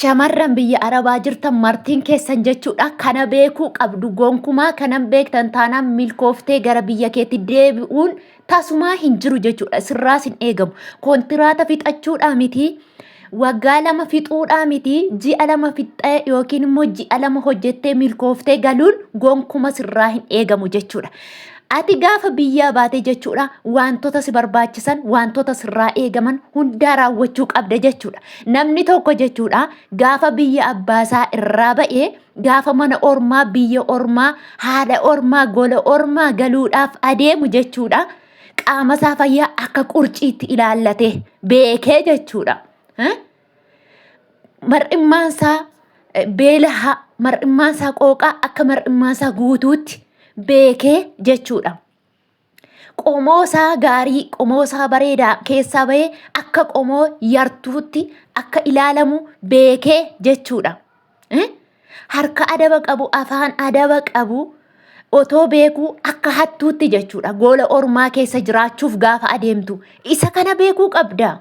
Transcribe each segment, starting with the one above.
Shamarran biyya Arabaa jirtan martiin keessan jechuudha kana beekuu qabdu gonkumaa kanan beektan taanaan milkooftee gara biyya keetti deebi'uun tasumaa hin jiru jechuudha sirraas hin eegamu kontiraata fixachuudhaa miti waggaa 2 fixuudhaa miti ji'a 2 fixxee yookiin immoo ji'a 2 hojjettee milkooftee galuun gonkuma sirraa hin eegamu jechuudha. Ati gaafa biyyaa baate jechuudha wantoota si barbaachisan wantoota sirraa eegaman hundaa raawwachuu qabda jechuudha. Namni tokko jechuudha gaafa biyya abbaasaa irraa ba'ee gaafa mana ormaa biyya ormaa haadha ormaa gola ormaa galuudhaaf adeemu jechuudha. Qaama isaa fayyaa akka qurciitti ilaallate beekee jechuudha. Mar'immaan isaa beelahaa mar'immaan isaa qooqaa akka mar'immaan isaa guutuutti beekee jechuudha. Qomoo isaa gaarii qomoo isaa bareedaa keessaa bahee akka qomoo yartuutti akka ilaalamu beekee jechuudha. Harka adaba qabu afaan adaba qabu otoo beekuu akka hattuutti jechuudha. Goola ormaa keessa jiraachuuf gaafa adeemtu isa kana beekuu qabda.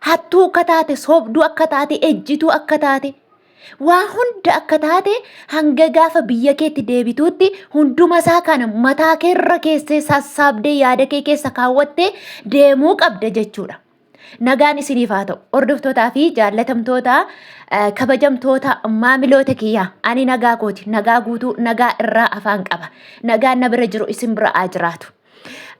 Hattuu akka taate, sobduu akka taate, ejjituu akka taate, waa hunda akka taate hanga gaafa biyya keetti deebituutti hunduma isaa kana mataa keerra keessee sassaabdee yaada kee keessa kaawwattee deemuu qabda jechuudha. Nagaan isiniif haa ta'u. Hordoftootaa fi jaallatamtoota kabajamtoota maamiloota kiyyaa ani nagaa kooti. Nagaa guutuu nagaa irraa afaan qaba. Nagaan na bira jiru isin bira haa jiraatu.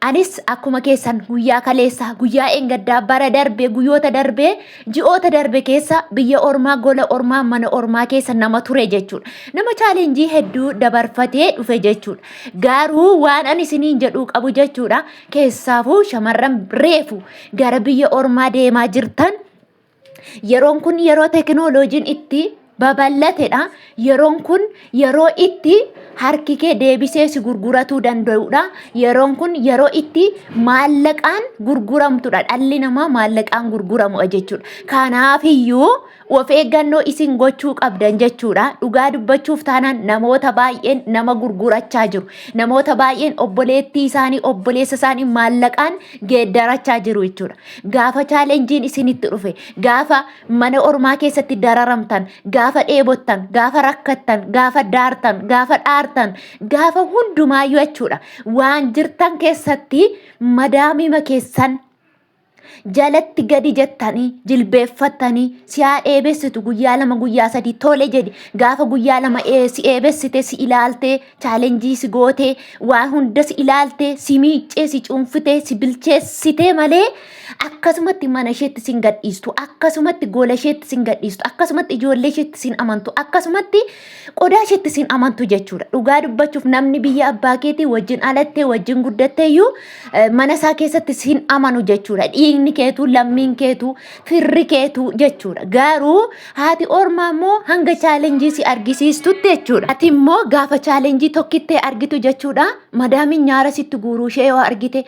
Anis akkuma keessan guyyaa kaleessaa, guyyaa eengaddaa, bara darbe, guyyoota darbe, ji'oota darbe keessa biyya ormaa, gola ormaa, mana ormaa keessa nama ture jechuudha. Nama chaalenjii hedduu dabarfatee dhufe jechuudha. Garuu waan ani isiniin jedhuu qabu jechuudha. Keessaafuu shamarran reefu gara biyya ormaa deemaa jirtan Yeroon kun yeroo tekinooloojiin itti babal'atedha. Yeroon kun yeroo itti harki kee deebisee si gurguratuu danda'udha. Yeroon kun yeroo itti maallaqaan gurguramtudha. Dhalli namaa maallaqaan gurguramudha jechuudha. Kanaafiyyuu of eeggannoo isin gochuu qabdan jechuudha. Dhugaa dubbachuuf taanaan namoota baay'een nama gurgurachaa jiru. Namoota baay'een obboleettii isaanii obboleessa isaanii maallaqaan geeddarachaa jiru jechuudha. Gaafa chaalenjiin isinitti dhufe, gaafa mana ormaa keessatti dararamtan, gaafa dheebottan, gaafa rakkattan, gaafa daartan, gaafa dhaartan, gaafa hundumaayyuu jechuudha. Waan jirtan keessatti madaamima keessan jalatti gadi jettanii jilbeeffattanii si haa dheebessitu guyyaa 2 guyyaa 3 tole jedhi gaafa guyyaa 2 si dheebessite si ilaaltee chaalenjii si gootee waan hunda si ilaaltee si miiccee si cuunfitee si bilcheessitee malee akkasumatti mana isheetti sin gadhiistu akkasumatti gola isheetti sin gadhiistu akkasumatti ijoollee isheetti sin amantu akkasumatti qodaa isheetti sin amantu jechuudha. Dhugaa dubbachuuf namni biyya abbaa keetii wajjin alattee wajjin guddattee iyyuu mana isaa keessatti sin amanu jechuudha. Dhiigni keetuu lammiin keetuu firri keetuu jechuudha. Garuu haati ormaa immoo hanga chaalenjii si argisiistutti jechuudha. Ati immoo gaafa chaalenjii tokkittee argitu jechuudha. Madaamiin nyaara sitti guuruu ishee yoo argite,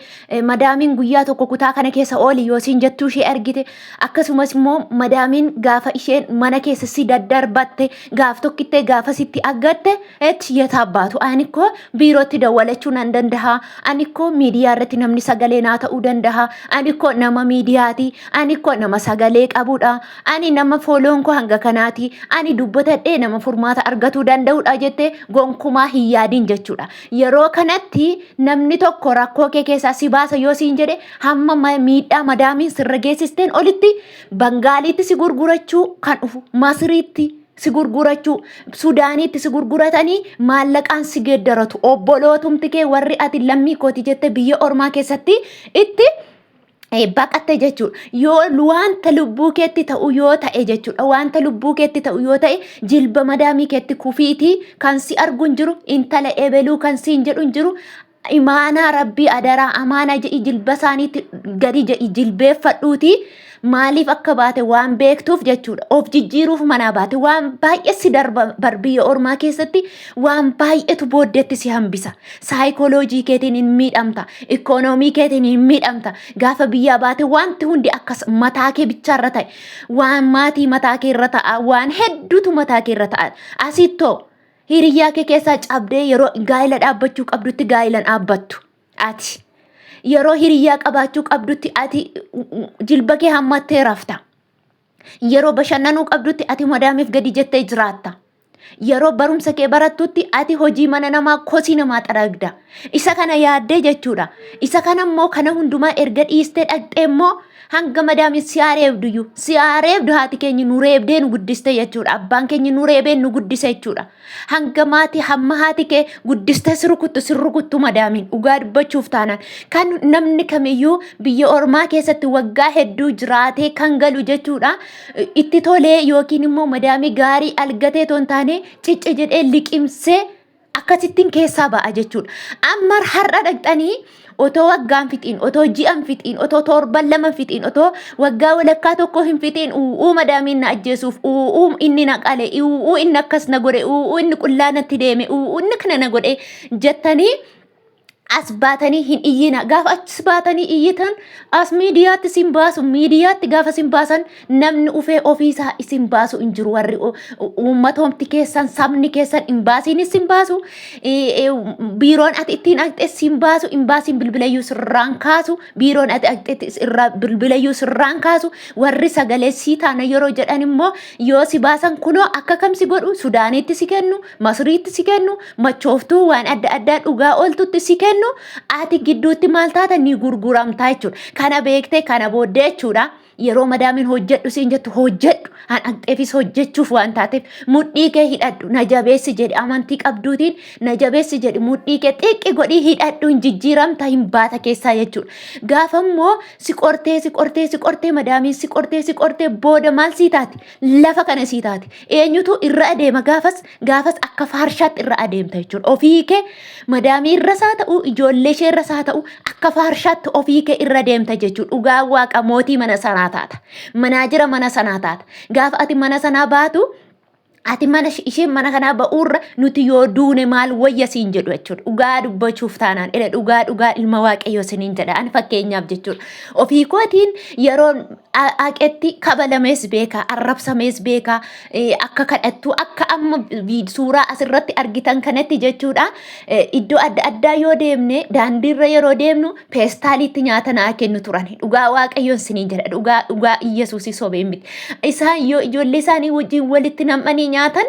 madaamiin guyyaa tokko kutaa kana keessa ooli yoo siin jettuu ishee argite, akkasumas immoo madaamiin gaafa isheen mana keessa si daddarbatte gaaf tokkittee gaafa sitti aggatte et yetaabbaatu ani koo biirootti dawwalachuu nan danda'a ani koo miidiyaa irratti namni sagalee naa ta'uu danda'a ani koo nama miidiyaati ani koo nama sagalee qabudha ani nama fooloon koo hanga kanaati ani dubbatadhee nama furmaata argatuu danda'udha jettee gonkumaa hin yaadin jechuudha yeroo kanatti namni tokko rakkoo kee keessaa si baasa yoo siin jedhe hamma miidhaa madaamiin sirra geessisteen olitti Bangaaliitti si gurgurachuu kan dhufu Masriitti si gurgurachuu Sudaaniitti si gurguratanii maallaqaan si geeddaratu obbolootumti kee warri ati lammii kooti jette biyya ormaa keessatti itti baqatte jechuudha. Yoo wanta lubbuu keetti ta'u yoo ta'e jechuudha. Wanta lubbuu keetti ta'u yoo ta'e jilba madaamii keetti kufiitii kan si argu hin jiru intala ebeluu kan siin jedhu hin jiru Imaanaa rabbii adaraa amaanaa jedhi jilba isaaniitti gadi jedhi jilbeeffadhuuti maaliif akka baate waan beektuuf jechuudha. Of jijjiiruuf manaa baate waan baay'ee si darba bar biyya ormaa keessatti waan baay'eetu booddeetti si hambisa. Saayikooloojii keetiin hin miidhamta. Ikoonoomii keetiin hin miidhamta. Gaafa biyyaa baate wanti hundi akkas mataa kee bichaarra ta'e. Waan maatii mataa kee irra ta'a. Waan hedduutu mataa kee irra ta'a. Asittoo Hiriyyaa kee keessaa cabdee yeroo gaa'ela dhaabbachuu qabdutti gaa'ela dhaabbattu. Ati yeroo hiriyyaa qabaachuu qabdutti ati jilba kee hammattee rafta. Yeroo bashannanuu qabdutti ati madaamiif gadi jettee jiraatta. Yeroo barumsa kee barattutti ati hojii mana namaa kosii namaa xaragda. Isa kana yaaddee jechuudha. Isa kana immoo kana hundumaa erga dhiistee dhaqxee immoo hanga madaamiin si haa reebduyyuu. Si haa reebdu haati keenya nu reebdee nu guddiste jechuudha. Abbaan keenya nu reebee nu guddise jechuudha. Hanga maatii hamma haati kee guddistee si rukuttu si rukuttu madaamiin dhugaa dubbachuuf taanaan kan namni kamiyyuu biyya ormaa keessatti waggaa hedduu jiraatee kan galu jechuudha. Itti tolee yookiin immoo madaamii gaarii algatee otoo hin taane cicci jedhee liqimsee akkasittiin keessaa ba'a jechuudha. Amma har'a dhaqxanii otoo waggaan fixiin, otoo ji'an fixiin, otoo torban lama fixiin, otoo waggaa walakkaa tokko hin fixiin u'uu madaamiin na ajjeesuuf, u'uu inni na qale, u'uu inni akkas na godhe, u'uu inni qullaa natti deeme, u'uu inni kana na godhe jettanii as baatanii hin iyyina. Gaafa achis baatanii iyyitan as miidiyaatti isin baasu. Miidiyaatti gaafa isin baasan namni ufee ofiisaa isin baasu hin jiru. Warri uummatoomti keessan sabni keessan hin baasiin isin baasu. Biiroon ati ittiin dhaqxe isin baasu. Hin baasiin bilbilayyuu sirraan kaasu. Biiroon ati dhaqxe irraa bilbilayyuu sirraan kaasu. Warri sagalee sii taana yeroo jedhan immoo yoo si baasan kunoo akka kam si godhu Sudaaniitti si kennu. Masriitti si kennu, machooftuu waan adda addaa dhugaa ooltutti si kennu, ati gidduutti maal taata ni gurguramtaa jechuudha. Kana beektee kana booddee jechuudha. Yeroo madaamiin hojjedhu siin jettu hojjedhu. An dhaqxeefis hojjechuuf waan taateef mudhii kee hidhadhu na jabeessi jedhi amantii qabduutiin na jabeessi jedhi mudhii kee xiqqi godhii hidhadhu hin jijjiiramta hin baata keessaa jechuudha. Gaafa immoo si qortee si qortee si qortee madaamiin si qortee si qortee booda maal sii taati? Lafa kana sii taate. Eenyutu irra adeema gaafas gaafas akka faarshaatti irra adeemta jechuudha. Ofii kee madaamii irras haa ta'u ijoollee ishee irras haa ta'u akka faarshaatti ofii kee irra deemta jechuudha. Dhugaa waaqa mootii mana sanaa taata. Manaajira mana sanaa taata. Gaafa ati mana sanaa baatu ati mana isheen mana kanaa ba'uurra nuti yoo duune maal wayya siin jedhu jechuudha. Dhugaa dubbachuuf taanaan ila dhugaa dhugaa ilma waaqayyoo siniin jedha. Ani fakkeenyaaf jechuudha. Ofii kootiin yeroo aqetti kabalamees beeka, arrabsamees beeka, akka kadhattu akka amma suuraa asirratti argitan kanatti jechuudha. Iddoo adda addaa yoo deemne daandiirra yeroo deemnu peestaaliitti nyaata naa kennu turan. Dhugaa waaqayyoon siniin jedha. Dhugaa dhugaa Iyyasuusii sobee miti. Isaan yoo ijoollee isaanii wajjin walitti nam'anii nyaatan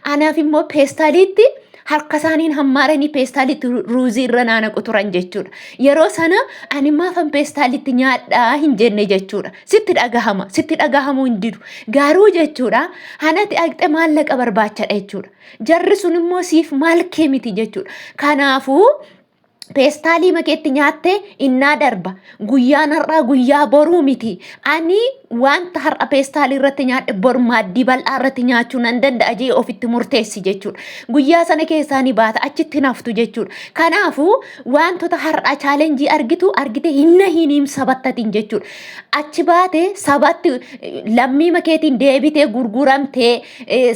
anaaf immoo peestaaliitti harka isaaniin hammaaranii peestaalitti ruuzii irra naanaqu turan jechuudha. Yeroo sana ani maafan peestaalitti nyaadhaa hin jenne jechuudha. Sitti dhagahama, sitti dhagahamuu hin didu. Garuu jechuudha hanati dhaqxe maallaqa barbaachadha jechuudha. Jarri sun immoo siif maal kee miti jechuudha. Kanaafuu peestaalii makeetti nyaatte innaa darba. Guyyaan har'aa guyyaa boruu miti. Ani wanta har'a peestaalii irratti nyaadhe bor maaddii bal'aa irratti nyaachuu nan danda'a jee ofitti murteessi jechuudha. Guyyaa sana keessaa ni baata achitti naftu jechuudha. Kanaafuu wantoota har'a chaalenjii argitu argite hin nahiiniim sabattatiin jechuudha. Achi baate sabatti lammii makeetiin deebitee gurguramtee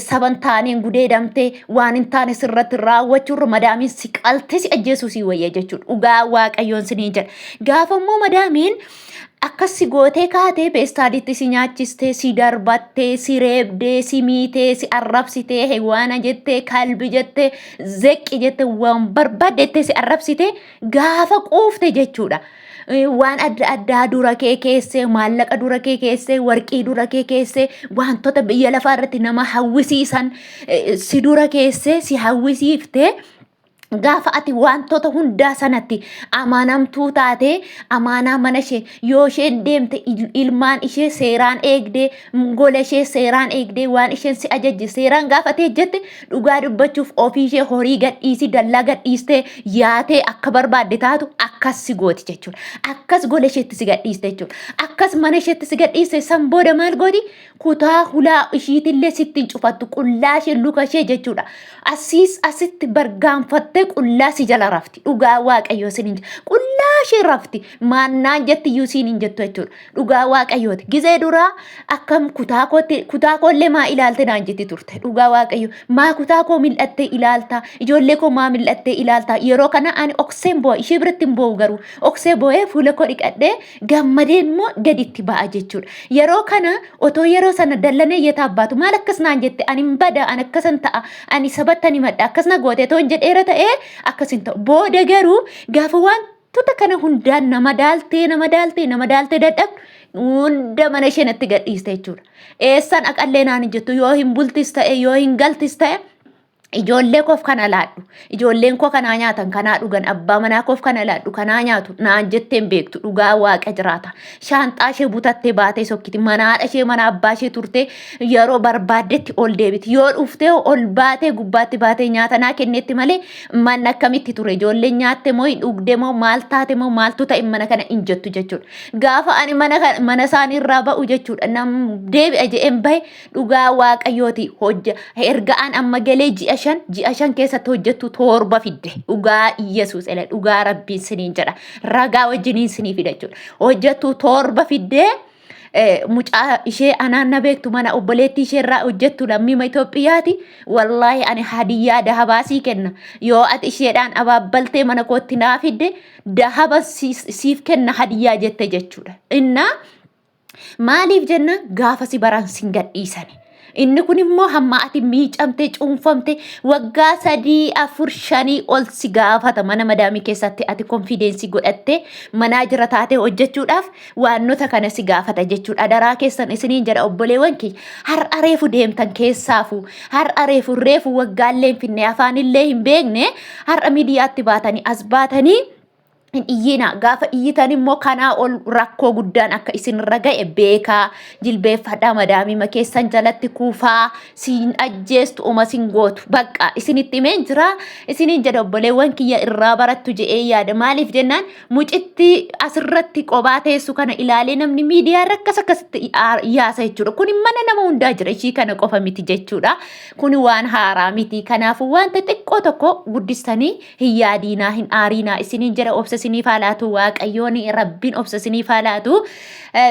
saba hin taaneen gudeedamtee waan hin taane sirratti raawwachuurra madaamiin si qaltee si ajjeesuu si wayya jechuudha. Dhugaa waaqayyoon siniin jedha. Gaafa immoo madaamiin akkas si gootee kaatee peestaalitti si nyaachistee si darbattee si reebdee si miitee si arrabsitee hewaana jettee kalbi jettee zeqqi jettee waan barbaadde si arrabsitee gaafa quufte jechuudha. Waan adda addaa dura kee keessee maallaqa dura kee keessee warqii dura kee keessee wantoota biyya lafaa irratti nama hawwisiisan si dura keessee si hawwisiiftee gaafa ati wantoota hundaa sanatti amanamtuu taatee amaanaa mana ishee yoo isheen deemte ilmaan ishee seeraan eegdee gola ishee seeraan eegdee waan isheen si ajajje seeraan gaafatee jette Dhugaa dubbachuuf ofii ishee horii gadhiisii dallaa gadhiistee yaatee akka barbaadde taatu akkas si gooti jechuudha. Akkas gola isheetti si gadhiiste jechuudha. Akkas mana isheetti si gadhiiste san booda maal gooti? Kutaa hulaa ishiitillee sitti hin cufattu qullaa ishee luka ishee jechuudha. Asiis asitti bargaanfattee qullaa si jala rafti. Dhugaa waaqayyoo sin hin jedhu. Qullaa ishee rafti. Maannaan jetti iyyuu siin hin jettu jechuudha. Dhugaa waaqayyooti. Gizee duraa akkam kutaa kootti kutaa koollee maa ilaalte naan jetti turte. Dhugaa waaqayyo maa kutaa koo mil'attee ilaalta ijoollee koo maa mil'attee ilaalta yeroo kana ani okseen boo'a ishee biratti hin boo'u garuu oksee boo'ee fuula koo dhiqadhee gammadee immoo gaditti ba'a jechuudha. Yeroo kana otoo yeroo sana dallanee yetaa baatu maal akkas naan jette ani hin bada ani akkasan ta'a ani sabattan himadha akkas na goote otoo hin jedheera ta'ee akkas hin ta'u. Booda garuu gaafa waan Wantoota kana hundaan nama daaltee nama daaltee nama daaltee dadhabdu Hunda mana ishee natti gadhiiste jechuudha. Eessan aqallee naan hin jettu yoo hin bultis ta'e yoo hin galtis ta'e ijoollee koof kana laadhu ijoolleen koo kanaa nyaatan kanaa dhugan abbaa manaa koof kana laadhu kanaa nyaatu naan jetteen beektu dhugaa waaqa jiraata shaanxaa ishee butattee baatee sokkiti mana haadha ishee mana abbaa ishee turtee yeroo barbaaddetti ol deebiti yoo dhuftee ol baatee gubbaatti baatee nyaata naa kennetti malee manni akkamitti ture ijoolleen nyaatte moo hin dhugde moo maal taate moo maaltu ta'e mana kana hin jettu jechuudha gaafa ani mana mana isaanii irraa ba'u jechuudha nam deebi'a je'een bahe Dhugaa waaqayyooti hojja erga an amma galee ji'a 5 ji'a 5 keessatti hojjettu 7 fidde dhugaa Iyyasuus ele dhugaa rabbiin siniin jedha ragaa wajjiniin sinii fida jechuudha hojjettu 7 fiddee mucaa ishee anaan na beektu mana obboleettii ishee irraa hojjettu lammiima Itoophiyaati wallaahi ani hadiyyaa dahabaa sii kenna yoo ati isheedhaan abaabbaltee mana kootti naa fidde dahaba siif kenna hadiyyaa jette jechuudha innaa Maaliif jennaan gaafa si baran sin gadhiisani. Inni kun immoo hamma ati miicamtee cuunfamte waggaa 3 4 5 ol si gaafata mana madaamii keessatti ati konfiidensii godhattee manaa jira taatee hojjechuudhaaf waannota kana si gaafata jechuudha. Adaraa keessan isiniin jedha obboleewwan kiyya har'a reefu deemtan keessaafu har'a reefu reefu waggaallee hin finne afaanillee hin beekne har'a miidiyaatti baatanii as baatanii hin iyyina gaafa iyyitan immoo kanaa ol rakkoo guddaan akka isinirra ga'e beekaa jilbeeffadhaa madaamima keessan jalatti kuufaa siin ajjeestu uma sin gootu bakka isinitti himeen jira isiniin jedha obboleewwan kiyya irraa barattu je'ee yaada maaliif jennaan mucitti asirratti qobaa teessu kana ilaalee namni miidiyaa irra akkas akkasitti yaasa jechuudha kun mana nama hundaa jira ishii kana qofa miti jechuudha kun waan haaraa miti kanaafuu wanta xiqqoo tokko guddistanii Hin yaadiinaa hin aariinaa isiniin jedha obsa isiniif haa laatu waaqayyoon rabbiin obsa isiniif haa laatu.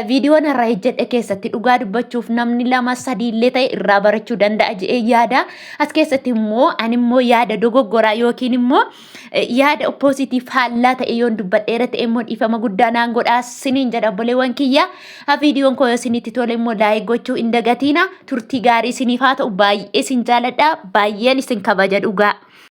Viidiyoon har'a hojjedhe keessatti dhugaa dubbachuuf namni lama sadiillee ta'e irraa barachuu danda'a jedhee yaada. As keessatti immoo ani immoo yaada dogoggoraa yookiin immoo yaada oppoositii faallaa ta'e yoon dubbadheera ta'e immoo dhiifama guddaa naan godhaa isiniin jedha obboleewwan kiyya. Viidiyoon koo yoo isinitti tole immoo laayik gochuu hin dagatiina. Turtii gaarii isiniif haa ta'u baay'ee isin jaaladha baay'een isin kabaja dhugaa.